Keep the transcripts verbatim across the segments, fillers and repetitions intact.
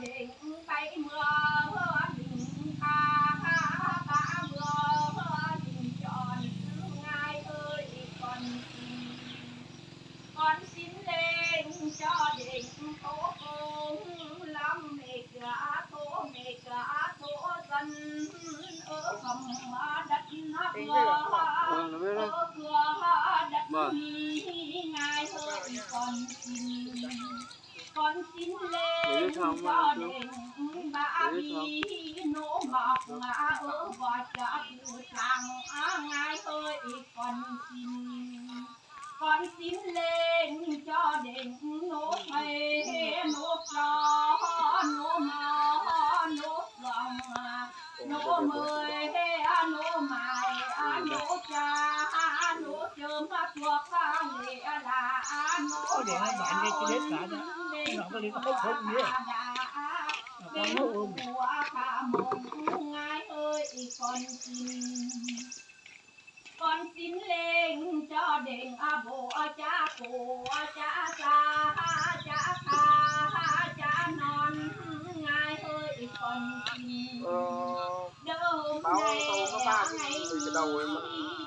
Định bay mưa, đỉnh pha ba mưa, đỉnh chọn, ngai ơi, còn xin, còn xin lên cho định tổ công lắm mệt cả tổ mệt cả tổ dân ơ, không đất nó vừa ơ, vừa đất ngai ơi, còn xin, con xin lên cho đỉnh ba bi nô mọc ngã ơ, và cho từ thang ngai ơi, con xin, con xin lên cho đỉnh nô thầy nô cho nô mò nô lòng nô mời nô mài nô cha nô chơm thuộc lệ là nô Ôi, để hai bạn nghe cái đếp cả đó. Nó có liên quan không nhỉ? Nó có ngủ không? Ngai ơi, con xin, con xin lên cho đền a bộ a cha cô a cha xa a cha kha a cha non ngai ơi, con xin. Đơm này ngày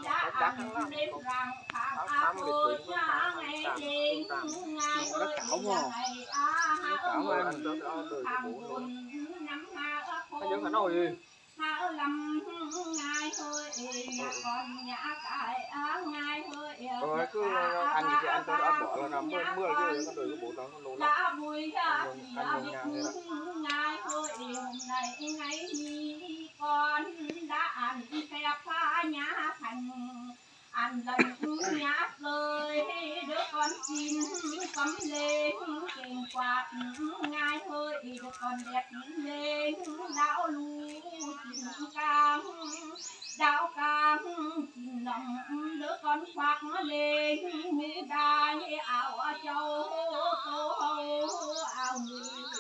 đã ăn đêm rằng tháng a cô nhà ngày đêm ngai ơi, ngày a ha ơi, tháng buồn năm ha ơi. Hao lắm ngai hơi, nhà con nhà cái ngai hơi. Ôi, cứ ăn thì ăn cho nó ăn bỏ là nằm mưa, mưa chứ, có đuổi cái bộ đó nó nổ lắm. Lá bùi thì ăn nhiều nhà này lắm. Ngai hơi, hôm nay ngày mi con đã ăn phép phá nhà thành. Ăn lành nhã rơi, đứa con xin cắm lên, kênh quạt ngai hơi, đứa con đẹp lên, đáo lu xin cang, đáo cang xin lòng, đứa con khoác lên, mũ đai áo châu tô, áo mũ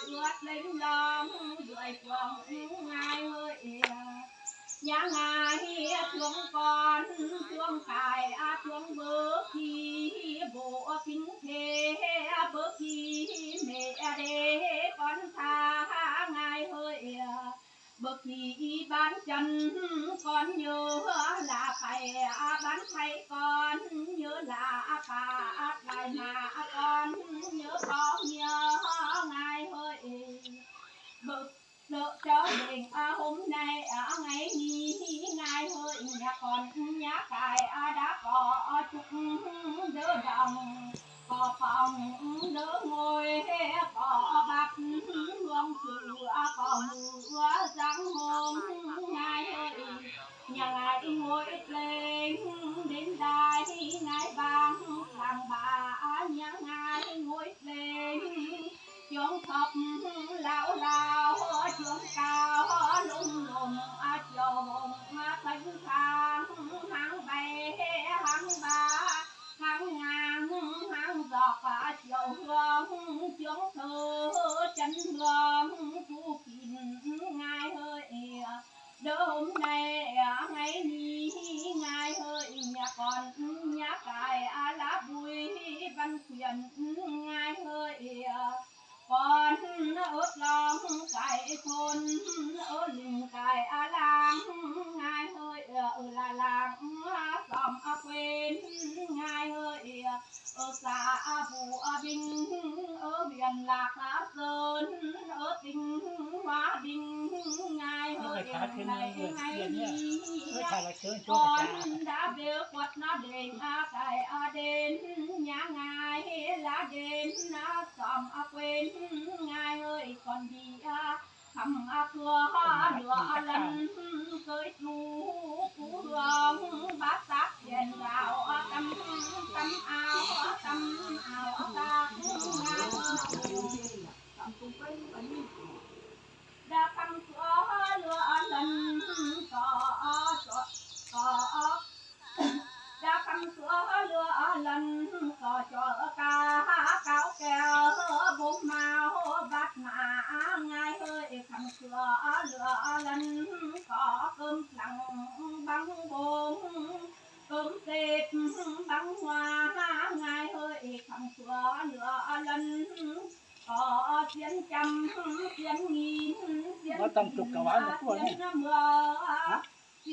ướt lênh lông, đuổi cuồng ngai hơi. Nhà ngài thương con, thương cải, a, thương bơ khi bộ kinh thế, bơ khi mẹ đế con tha ngài hơi. Bơ khi bán chân con nhớ là phải, a, bán phải con nhớ là cả phải mà con nhớ có nhớ ngài hơi. Bơ Lựa cho đỉnh, à, hôm nay, à, ngày nghỉ, ngày hơi nhà con nhà cái, à, đã có, à, chúc đỡ đồng, có phòng đỡ ngồi, có bát hương sự, à, có mưa giáng hôm, ngày hơi nhà ngài ngồi lên đến đây, ngài vang làng bà, à, nhà ngài ngồi lên. Chướng thấp lao lao, chướng cao lung lung, a chiều hùng thánh thang, hang bay hang ba, hang ngang hang dọc, a chiều hương chướng thơ chân hương tu kín ngài hơi. Đốm này, à, ngày ni ngài hơi, nhà con nhà cái, à, lá bùi văn quyền ngài hơi. Con ướt lòng cái thôn, ướt lưng cái, à, làng ngài hơi, ơ là làng, à, xóm, à, quên ngài hơi. Ở xã Phú Bình, ở huyện Lạc Sơn, ở tỉnh Hòa Bình, ngài hơi ngày ngày đi. Con đã về quật nó đến, à, cái, à, đến nhà ngài là đến, à, xóm, à, quên ngài hơi, con đi, à, Khăm a tua ha lua a lăn, kơi chu ku luang, bát sáp đèn gạo a, tăm tăm ao a, tăm ao a, ta ku ngai. Đa khăm tua ha lua a lăn, có có có Đã khăm tua lua lăn, có cho cá cáo kèo, bố mao bát mã ngài hơi. Khăm tua lua lăn, có cơm lăng bằng bông, cơm tết bằng hoa ngài hơi. Khăm tua lua lăn, có xiên chăm Nó tăng chục cả ván là tua này. Hả?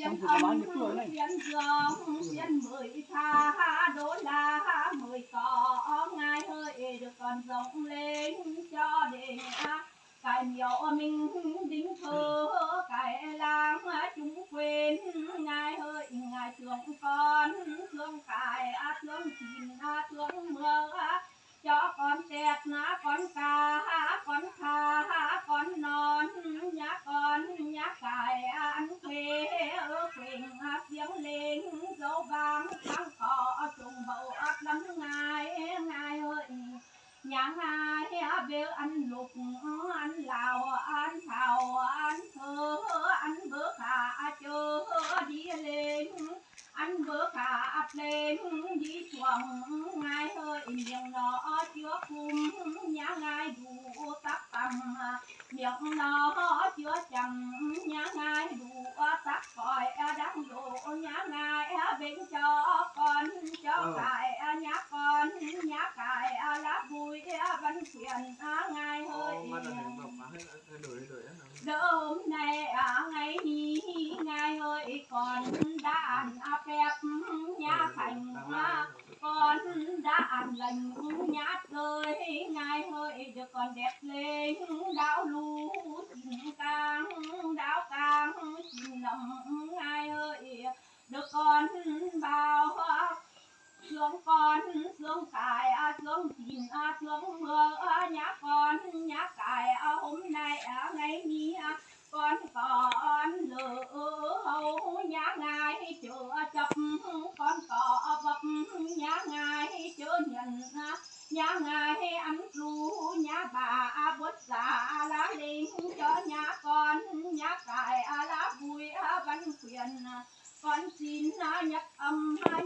Tăng chục cả ván là tua này. Phiến gió, phiến mười tha, đô la mười có, ngài ơi, được con rồng lên cho đến, à, cái miếu minh đính thờ, cái làng chúng quên, ngài ơi, ngài thương con, thương cái, à, thương chín, à, thương mưa, à, cho con tẹt na, con cá, con kha, con non, nhà con, nhà cái ăn quê, ở quên, à, tiếng lên, dấu vang, thắng có, trùng bầu, áp lắm ngài, ngài ơi. Nhà ngài, à, bêu ăn lục, ăn lào, ăn thảo, ăn thơ, ăn bơ khả, à, chớ đi lên. Ăn bơ khả áp lên đi chuông, ngài hơi miệng nó chưa cùng, nhà ngài đủ tắc tầm, miệng nó chưa chậm, nhà ngài đủ tắc còi, đang đổ, nhà ngài bên cho con, cho cái, nhà con, nhà cái là vui, văn quyền, ngài hơi. Đốm này, à, ngày ni, ngài hơi con đã ăn, à, phép nhà thành, à, con đã ăn lành nhà trời, ngài hơi được con đẹp lên đáo lũ chín cang, đáo cang chín nòng, ngài hơi được con bao, à, Sướng con, sướng cái, à, sướng chín, à, sướng mưa, à, nhà con, nhà cái, à, hôm nay, à, ngày ni, à, con, con lỡ hầu nhà ngài chớ chấp, con có bập nhà ngài chớ nhận, à, nhà ngài ăn lũ, nhà bà, à, bớt giả, à, lá lên cho nhà con, nhà cái, à, lá vui, à, văn quyền, à, con xin, à, nhập âm, à,